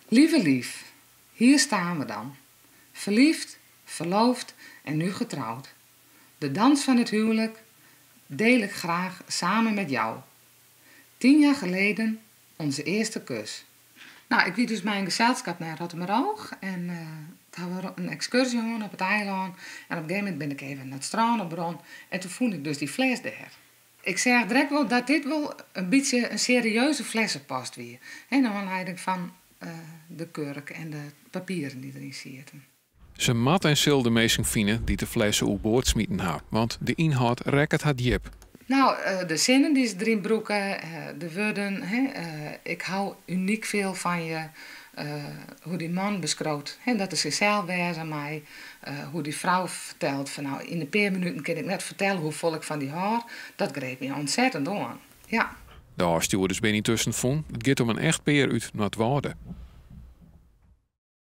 Lieve lief, hier staan we dan. Verliefd, verloofd en nu getrouwd. De dans van het huwelijk deel ik graag samen met jou. 10 jaar geleden onze eerste kus. Nou, ik wie dus mei in geselskip nei Rottumeroog en doe ha we in ekskurzje hân op it eilân. En op in gegeven momint bin ik even nei it strân op rûn en doe fûn ik dus dy fles dêr. Ik seach direkt wol dat dit wol in bytsje in serieuze flessepost wie. En nei oanlieding fan de kurk en de papieren dy't deryn sieten. Se moat en sil de minsken fine dy't de flesse oerboard smiten ha, want de ynhâld rekket har djip. Nou, de sinnen dy't se deryn brûke, de wurden, hè, ik hou uniek veel van je, hoe't dy man beskriuwt, hè, dat er sichsels wêze mei, hoe't dy frou fertelt fan nou, yn in pear minuten kin ik net fertelle hoefolle ik fan dy hâld, dat greep my ûntsettend oan. Ja. De ôfstjoerders binne yntusken fûn. It giet om in echtpear út Noardwâlde.